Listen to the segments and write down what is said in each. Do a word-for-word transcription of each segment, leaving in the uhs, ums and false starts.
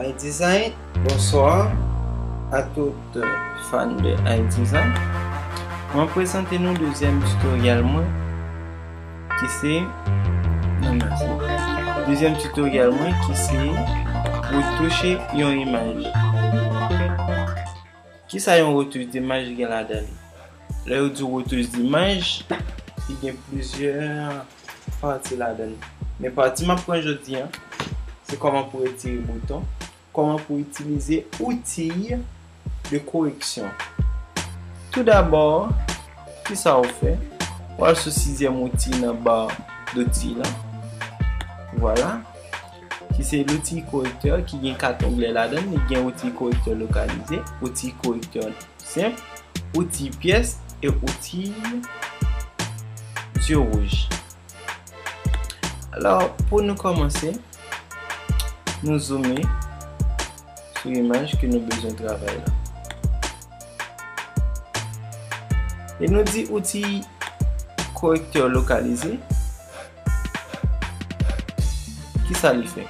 iDesign, bonsoir à tout fan de iDesign. Mwen prezante nou dezyèm tutoriel mwen ki se, non, mèsi. Dezyèm tutoriel mwen ki se retouche yon imaj. Kisa yon retouch d'imaj gen ladan li? Lè yo di w retouch d'imaj, li gen plizyè pati ladan li. Men pati m ap pran jodi a, se kòman pou retire bouton, kòman pou itilize outil de correction. Toudabò, kisa w fè? W al sou sizyèm outil nan ba d'outil la. Vwala. Ki se l'outil correcteur ki gen kat onglè ladan l. Li gen outil correcteur localisé, outil correcteur simple, outil pièce et outil yeux rouges. Alò, pou nou kòmanse, nou zoome sou imaj ke nou bezwen travay la. E nou di outil correcteur localisé, kisa li fè?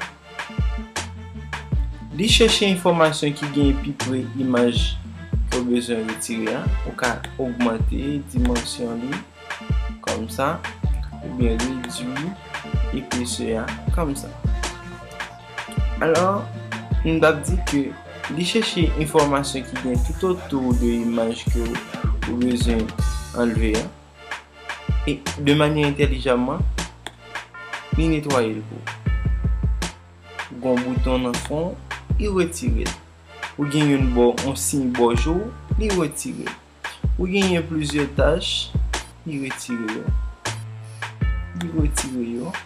Li chèche enfòmasyon ki gen pi pre imaj ke w bezwen retire a. Ou ka ogmante dimansyon li kòmsa, oubyen redui epesè a kòmsa. Alò, m t ap di ke li chèche enfòmasyon ki gen toutotou de imaj ke w bezwen anlve a. E de manyè entèlijanman, li netwaye l pou ou. Gon bouton nan fon, li retire l. Ou gen youn bò, on siy bò je w, li retire l. Ou genyen plizyè tach, li retire yo. Li retire yo.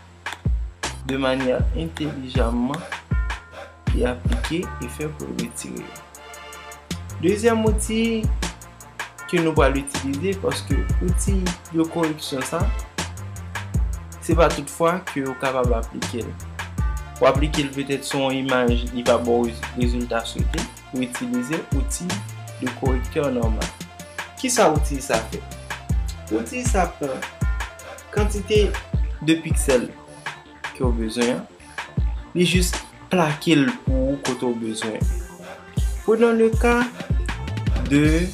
De manyè entèlijanman, li aplike e fè pou l retire yo. Dezyèm outi ke nou pral itilize, paske outi de koreksyon sa, se pa tout fwa ke ou kapab aplike l. Ou aplike l petèt sou yon imaj, li pa ba w rez-, rezilta swete, ou itilize outi de korektè nòmal. Kisa outi sa fè? Outi sa pran kantite de piksèl ke w bezwen an, li jis plake l pou ou kote w bezwen. Prenons le cas de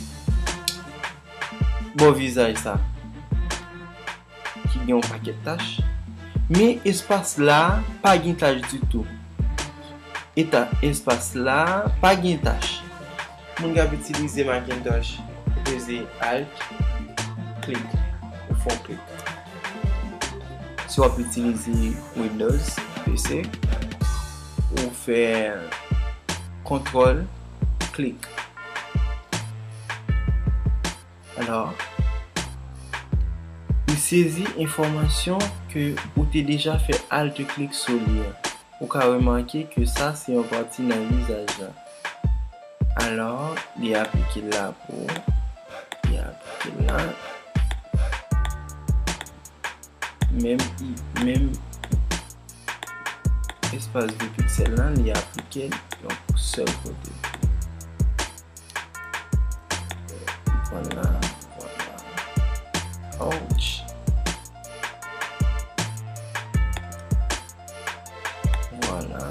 bò vizaj sa, ki gen yon pakèt tach, men espas la pa gen tach ditou. Eta espas la pa gen tach. Moun k ap itilize Macintosh, ou peze Alt, klik, ou fè yon klik. Si w ap itilize Windows P C, ou fè kontwòl, klik. Alò, li sezi enfòmasyon ke ou te deja fè Alt klik sou li an. Ou ka remake ke sa se yon pati nan vizaj la. Alò, li aplike l la pou ou. Li aplike l la. Menm, menm espas de piksèl la, li aplike l yon sèl kote. Vwala, vwala. Ouch. Vwala,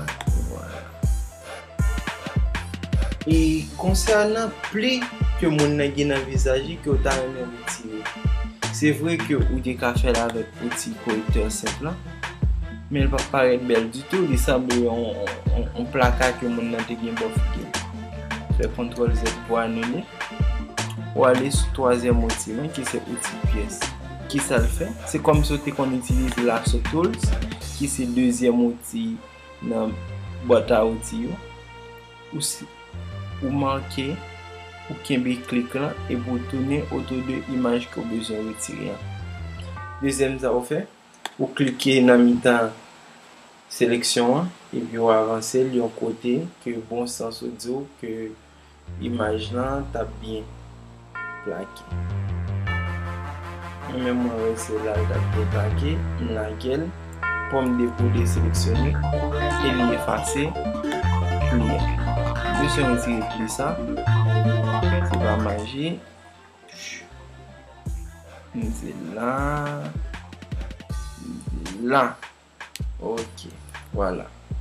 vwala. E konsènan pli ke moun nan gen nan vizaj li ke w ta renmen retire, se vre ke ou te ka fè l avèk outi korektè senp lan, men l p ap parèt bèl ditou. Li sanble yon, yon, yon plaka ke moun nan te gen bò figi l. Fè kontwòl Z pou anile. Ou ale sou twazyèm outi lan, ki se outi pyès. Kisa l fè? Se kòmsi w te konn itilize Lasso Tools, ki se dezyèm outi nan bwat a outi yo. Ou si, ou make, ou kenbe klik lan, epi ou tounen otou de imaj ke w bezwen retire an. Dezyèm sa ou fè, ou klike nan mitan seleksyon an, epi w avanse l yon kote ke bon sans ou di w ke imaj lan t ap byen plake. Mwen menm, mwen wè se la l t ap byen plake, m lage l, pòm de pou deseleksyonnen, e li efase pli a. Mesye, m retire pli sa, se pa maji. M di la, m di la. Ok, vwala.